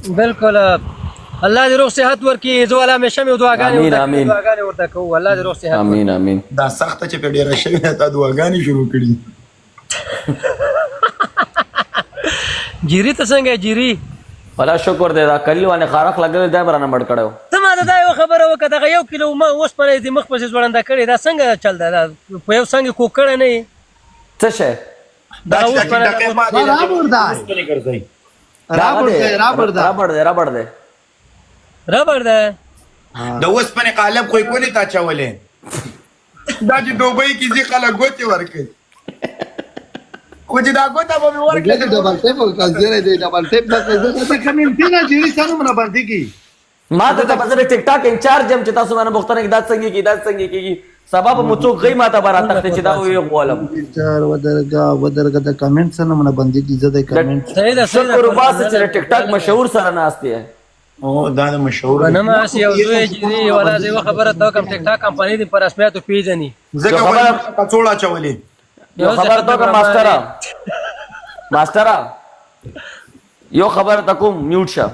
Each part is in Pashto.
بالکل، الله دې روغ صحت ورکړي. زه ولا همیشه مې دعاګانې آمین، ورته آمین. دعاګانې ورته کوو. الله دې روغ صحت. امين امين. دا سخته چې په ډیره شوی ده، تا دعاګانې شروع کړي. جیری ته څنګه یې جیری؟ ولا شکر دی، دا کلیل باندې خارخ لګل دی، برانه مړ کړو. ته ما ته دا یوه خبره وکړه، دغه یو کیلو ما اوسپنه یې د مخ پسې ځوړنده کړې، دا څنګه چل ده؟ دا په یو څنګه کوکړه نه یې؟ څه شی؟ دا دا چې اوسپنه ټکې پاتې ده، رابر دی. اوسپنې ګرځي. رابر دی، رابر دی. ربړ دی، ربړ دی. ربړ ده. د اوسپنې قالب خو یې کونې ته اچولې. دا چې دوبۍ کې ځي، خلک ګوتې ورکوي، خو چې دا ګوته به مې ورکړه. دې ډبل ټیپ او کزره دې ډبل ټیپ دا څه کمنټ نه جیری څنګه نه باندې کی. ما ته ته په ټیک ټاک انچارج یم چې تاسو باندې پوښتنه کې دا څنګه کیږي، دا څنګه کیږي. سبا به مو څوک غي ماته به راتښتي چې دا وی غولم. چار ودرګه ودرګه، د کمنټ څنګه نه باندې کی، زه د کمنټ. صحیح ده، صحیح ده. شکر وباسه چې د ټیک ټاک مشهور سره ناست یې. او دا د مشهور نه ما هسې یو زوی جیری، ولا زه یوه خبره ته وکړم، ټیک ټاک کمپنۍ دې په رسمیاتو پیژني. ځکه کڅوړه اچولې. یو خبر ته کوم ماستره، ماستره، یو خبر ته کوم، میوټ شه.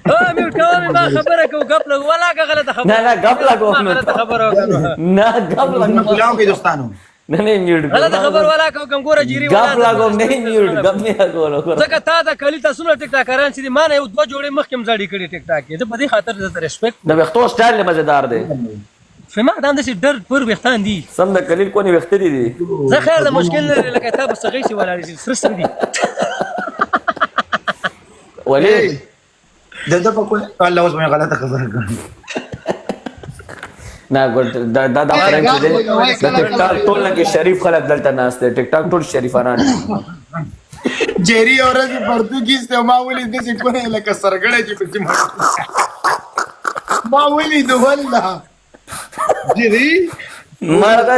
ها، میوټ کوم، ما خبره کو، غپ لګو ولا که غلطه خبره. نه نه، غپ لګو. ما غلطه خبره وکړه؟ نه، غپ لګو. کلاو کې دوستانو. نه نه، میوټ. غلطه خبر ولا کو کوم، ګوره جیری. غپ لګو، نه میوټ، غپ نه لګو. ځکه تا د کلی تاسو نه ټیک ټاکران چې ما نه یو دوه جوړې مخکې مزړې کړي ټیک ټاک کې، زه په دې خاطر زه ریسپیکټ. د وختو سټایل مزیدار دی. فما دا داسې ډر پر ویښتان دي. سم د کلیل کونی وخت دي دي. زه خیر د مشکل نه لري، لکه تا به سغې شي ولاړ شي، سره سره دي. ولی؟ د ده په کونه الله، اوس مې غلطه خبره کړه. نه ګل، دا دا دا فرنګ چې دی، د ټیک ټاک ټول نه کې شریف خلک دلته ناست دي، ټیک ټاک ټول شریفانان دي. جری ورځ پرتګیز ته ما ولید داسې کونه لکه سرګړی چې پسې ما ولید والله. جیری. ما دا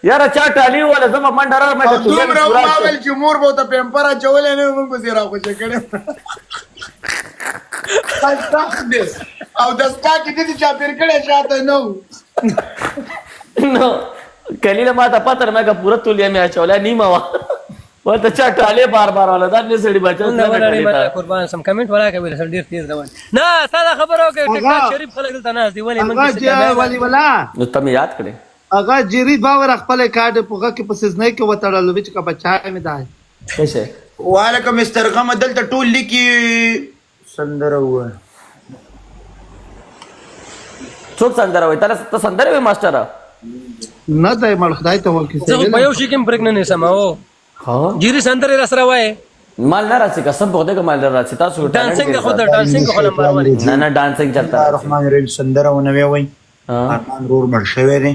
یاره چا ټالی ولا زما منډه را مې او دومره ما ویل چې مور به ته پیمپر اچولی نه، موږ پسې راخوشې کړی سخت دی او دستګاه کې داسې چاپېر کړی شاته نه و. نو کلیله ما ته پته نه کا پوره تولیا مې اچولا نیمه وا ورته چا ټالی بار بار ولا دا نه سړي بچا. نه ولاړې ما قربان سم، کمنټ ولا کوي، سر ډیر تیز روان. نه تا دا خبره وکړه، ټیک ټاک شریف خلک دلته ناست دي، ولې موږ هغه چې ولی ولا نو ته مې یاد کړې. هغه جیری باور خپل کارت په غه کې په سزنه کې وتړلو چې کا بچای مې دای. څه شي؟ وعلیکم مستر غم، دلته ټول لیکي سندره ووایه. څوک سندره وایي؟ ته سندره وایې ماستره؟ نه دی مړ، خدای ته ورکړي. زه خو په یو شي کې هم برېک نه نیسم. او ها. جیری سندرې را سره وایې. مال نه راځي، قسم په خدای که مال نه راځي. تاسو ډانسینګ خو د ډانسینګ خو نمبر 1. نه نه، ډانسینګ چلته. الله الرحمن الرحیم، سندره ونه وای. ارمان رور مړ شوی دی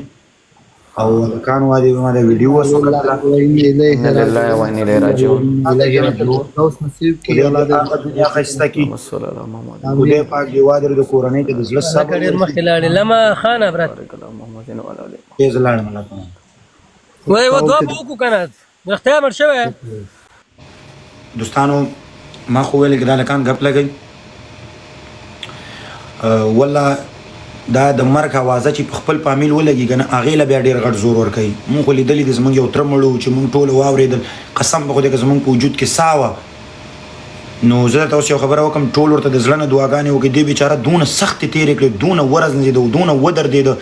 او کان وادي ما د ویډیو وسوکتله. انا لله و انا الیه راجعون. اوس نصیب کی خدای دې هغه دنیا ښایسته کړي. صلی الله محمد. خدای پاک دې وادر د کورنۍ ته د زړه صبر. ډېر مخکې لاړې لمه خانه برات. محمد و علی آله. تیز لاړم الله تعالی. وای و دعا به وکړو کنه، رښتیا مړ شوی. دوستانو، ما خو ویل چې دا لکان غپ لګی. والله دا د مرګ اوازه چې په خپل فامیل ولګي کنه، هغې له بیا ډېر غټ زور ورکوي. مونږ خو لیدلي دي، زمونږ یو تره مړ و چې مونږ ټول واورېدل، قسم په خدای که زمونږ په وجود کې ساه وه. نو زه درته اوس یو خبره وکړم، ټول ورته د زړه نه دعاګانې وکړي. دې بیچاره دونه سختې تېرې کړې، دونه ورځنځېده، دونه ودردېده،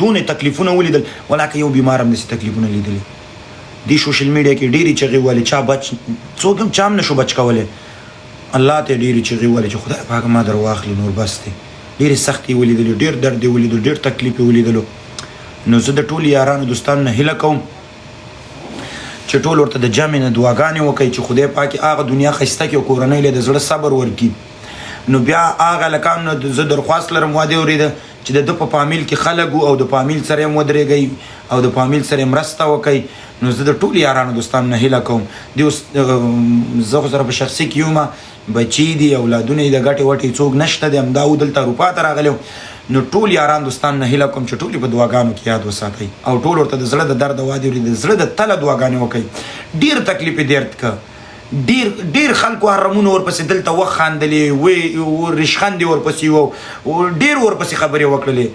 دونه تکلیفونه ولیدل، ولاکه یو بیمار هم داسې تکلیفونه لیدلي. دې سوشل میډیا کې ډېرې چغې والې، چا بچ څوک هم چا هم نشو بچ کولی. الله ته ډېرې چغې والې چې خدای پاک ما در واخلي، نور بس دی. ډېرې سختې ولیدلې، ډېر درد یې ولیدل، ډېر تکلیف یې ولیدلو. نو زه د ټولو یارانو دوستانو نه هیله کوم چې ټول ورته د جمع نه دعاګانې وکړي چې خدای پاک هغه دنیا ښایسته کړي او کورنۍ له د زړه صبر ورکړي. نو بیا هغه هلکانو نه زه درخواست لرم، واده اورېده چې د ده په فامیل کې خلک او د فامیل سره یې هم ودرېږئ او د فامیل سره یې مرسته وکړئ. نو زه د ټولو یارانو دوستانو نه هیله کوم. دی اوس زه خو سره په شخصي کې یم، بچي دي، اولادونه یې د ګټې وټې څوک نشته دی، همدا و دلته اروپا ته راغلی. نو ټول یاران دوستان نه هیله کوم چې ټول په دعاګانو کې یاد وساتئ او ټول ورته د زړه د درد وادي د زړه د تله دعاګانې وکړئ. ډیر تکلیف یې درد که. ډیر ډیر خلکو حرمونو ورپسې دلته وخاندلې وی رشخندې ورپسې وو ډیر ورپسې خبرې وکړلې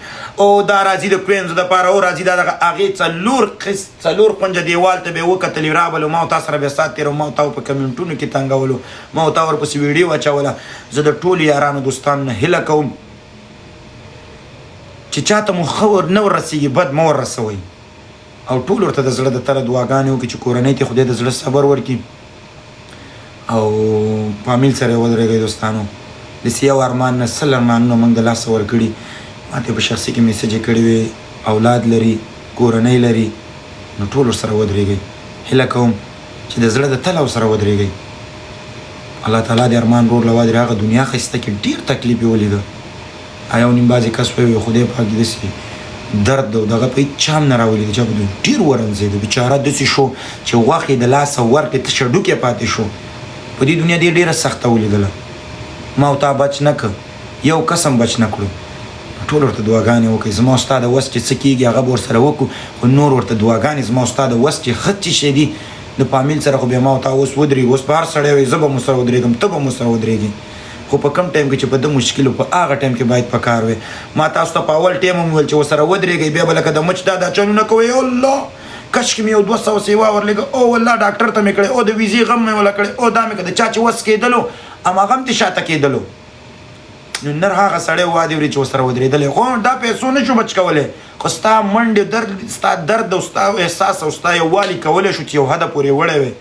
او دا راځي د کوینزو د پاره او راځي دا دغه هغې څلور قس څلور قنجه دیوال ته به وکتلې رابلو ما او تا سره به سات تېرو ما او تا په کمنټونو کې تنګولو ما او تا ورپسې ویډیو اچوله. زه د ټولو یارانو دوستانو نه هیله کوم چې چاته مو ښه ور نه ورسېږي بد مه ور رسوئ او ټول ورته د زړه د تله دعاګانې وکړي چې کورنۍ ته خدای د زړه صبر ورکړي او فامیل سره یې ودرېږئ دوستانو. داسې یو ارمان نه سل ارمانونه موږ د لاسه ورکړي. ماته په شخصي کې میسج یې کړی وي، اولاد لري، کورنۍ لري، نو ټول ورسره ودرېږئ. هیله کوم چې د زړه د تله ورسره ودرېږئ. الله تعالی دې ارمان ورور له وادرې هغه دنیا ښایسته کړي. ډېر تکلیف یې ولیده. یو نیم بعضې کس وایي وي خدای پاک دې داسې درد او دغه په هیڅ چا هم نه راولي د چا په دنیا. ډېر ورنځېده بیچاره، داسې شو چې غوښې د لاسه ورکړې، تش هډوکی پاتې شو. په دې دنیا دې ډېره سخته ولیدله. ما او تا بچ نه کړ، یو کس هم بچ نه کړو. ټول ورته دعاګانې وکړئ. زما او ستا د وس چې څه کېږي هغه به ورسره وکړو، خو نور ورته دعاګانې زما او ستا د وس چې ښه څه شی دي د فامیل سره خو بیا ما او تا اوس ودرېږو. اوس به هر سړی وایي زه به مو سره ودرېږم، ته به مو سره ودرېږې، خو په کوم ټایم کې چې په ده مشکل و په هغه ټایم کې باید په کار وی. ما تاسو ته په اول ټایم هم وویل چې ورسره ودرېږئ، بیا به لکه د مچ دا دا چلونه کوئ، الله کشکې مې یو 200 سیوا ورلېږه، او والله ډاکټر ته مې کړی، او د ویزې غم مې وله کړی، او دا مې کړی. د چا چې وس کېدلو هماغه هم ترې شاته کېدلو. نو نر هغه سړی وادي وري چې ورسره ودرېدلی، خو دا پیسو نه شو بچ کولی، خو ستا منډې درد، ستا درد او ستا احساس او ستا یووالي کولی شو چې یو حده پورې وړی وی.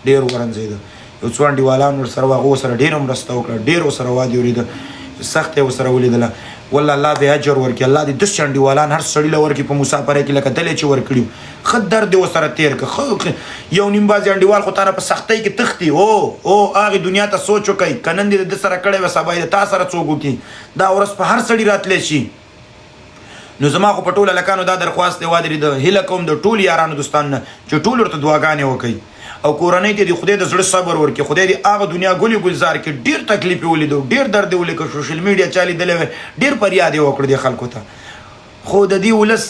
ډېر ورنځېده. یو څو انډیوالان ورسره وو، هغو ورسره ډېره مرسته وکړه، ډېر ورسره وادي ورېده، سخته یې ورسره ولیدله. والله الله دې اجر ورکړي، الله دې داسې انډیوالان هر سړي له ورکړي په مسافرۍ کې لکه دلې چې ورکړي وو. ښه درد دې ورسره تېر کړ. ښه یو نیم بعضې انډیوال خو تانه په سختۍ کې تښتي. هو هو هغې دنیا ته سوچ وکړئ، که نن دې د ده سره کړی وی سبا یې د تا سره څوک وکړي. دا ورځ په هر سړي راتلی شي. نو زما خو په ټولو هلکانو دا درخواست دی وادرېده، هیله کوم د ټولو یارانو دوستانو نه چې ټول ورته دعاګانې وکړئ او کورنۍ ته دې خدای د زړه صبر ورکړي، خدای دې هغه دنیا ګلې ګلزار کړي. ډېر تکلیف یې ولیدو، ډېر درد یې ولیکه، سوشل میډیا چا لیدلی وی ډېر فریاد یې وکړ دې خلکو ته، خو د دې ولس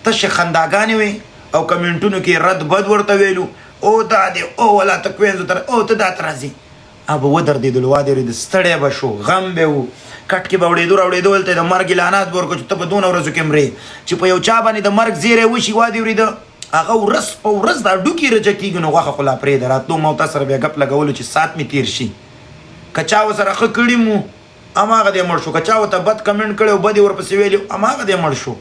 تشې خنداګانې وې او کمنټونو کې رد بد ورته ویلو، او دا دی او ولا ته کوینځو ته او ته دا ته راځې. هغه به ودردېدلو، وادرېد، ستړی به شو، غم به و، کټ کې به وړېدو راوړېدو، هلته یې د مرګ اعلانات به ورکړو چې ته په دونه ورځو کې مرې. چې په یو چا باندې د مرګ زیری وشي، وادې ورېده، هغه ورځ په ورځ د هډوکي رجه کېږي، نو غوښه خو لا پرېږده. راتلو ما او تا سره بیا ګپ لګولو چې ساعت مې تېر شي. که چا ورسره ښه کړي مو، هماغه دی مړ شو، که چا ورته بد کمنټ کړی او بد یې ورپسې ویلي، هماغه دی مړ شو.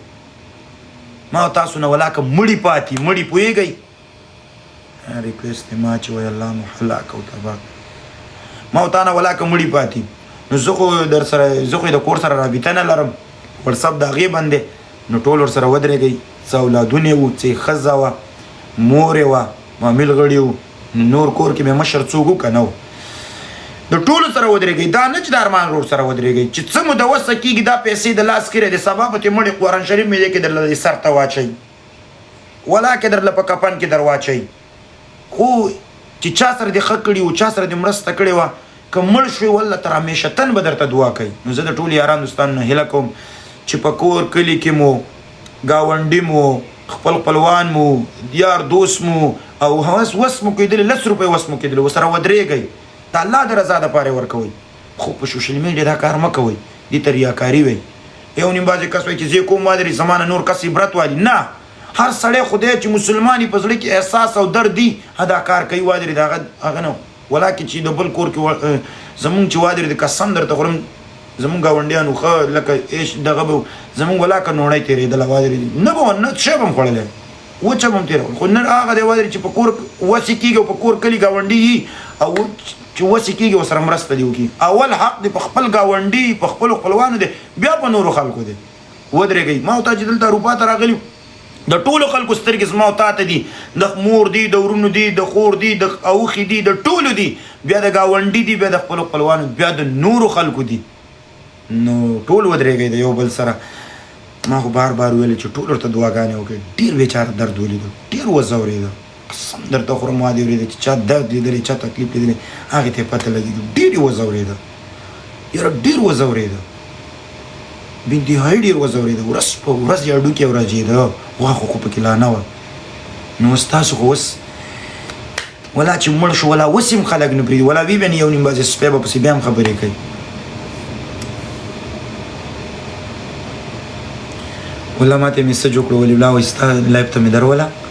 ما او تاسو نه ولاکه مړي پاتې، مړي پوهېږئ؟ ریکویسټ دی ما چې وای الله مو هلاک او تباه ما او تا نه ولاکه مړي پاتې. نو زه خو در سره زه خو د کور سره رابطه نه لرم، وټساپ د هغې بند دی، نو ټول ورسره ودرېږئ. څه اولادونه یې وو، څه یې ښځه وه، مور یې وه، مامیل غړي وو، نو نور کور کې مې مشر څوک و که نه و، د ټولو سره ودرېږئ. دا نه چې د ارمان ورور سره ودرېږئ، چې څه مو د وسه کېږي دا پیسې د لاس خیره دي، سبا به ترې مړی قرآن شریف مې دې کې درله سر ته واچوي، ولاکه درله په کفن کې درواچوي. خو چې چا سره دې ښه کړي وو، چا سره دې مرسته کړې وه، که مړ شوې والله تر همیشه تن به درته دعا کوي. نو زه د ټولو یارانو دوستانو نه هیله کوم چې په کور کلي کې مو ګاونډي مو خپل خپلوان مو یار دوست مو او هوس وس مو کېدلی، لس روپۍ وس مو کېدلی، ورسره ودرېږئ، د الله د رضا دپاره یې ورکوئ. خو په سوشل میډیا دا کار مه کوئ، دې ته ریاکاري وایي. یو نیم بعضې کس وایي چې زه یې کوم وادري زما نه نور کس عبرت والي نه. هر سړی خدای چې مسلمان په زړه کې احساس او درد دی دا کار کوي وادري د هغه هغه نه ولاکه چې د بل کور کې زمونږ چې وادري د قسم درته خورم زمونږ ګاونډیانو ښه لکه ایش دغه به زمونږ ولاکه نوړی تېرېدله وادري نه به نه څه به هم خوړلی وچه به هم تېرول. خو نن هغه دی وادري چې په کور وسې کېږي او په کور کلي ګاونډي یي او چې وسې کېږي ورسره مرسته دې وکړي. اول حق دې په خپل ګاونډي په خپلو خپلوانو دی، بیا په نورو خلکو دی. ودرېږئ. ما او تا چې دلته اروپا ته راغلي د ټولو خلکو سترګې زما او تا ته دي، د مور دي، د ورونو دي، د خور دي، د اوښي دي، د ټولو دي، بیا د ګاونډي دي، بیا د خپلو خپلوانو، بیا د نورو خلکو دي. نو ټول ودرېږئ د یو بل سره. ما خو بار بار ویل چې ټول ورته دعاګانې وکړئ. ډېر بیچاره درد ولیدو، ډېر وځورېده، قسم درته خورم ما دې ورېده چې چا درد لیدلی، چا تکلیف لیدلی، هغې ته یې پته لګېږي. ډېر یې وځورېده، یاره ډېر وځورېده، بې انتهایي ډېر وځورېده. ورځ په ورځ یې هډوکی ورژېده، غوښه خو پکې لا نه وه. نو اوس تاسو خو اوس ولا چې مړ شو ولا اوس هم خلک نه پرېږدي، ولا وي به نه یو نیم بجې سپی به پسې بیا هم خبرې کوي. ولا ماته میسج وکړو، ولی ولا وایي ستا لایف ته مې دروله.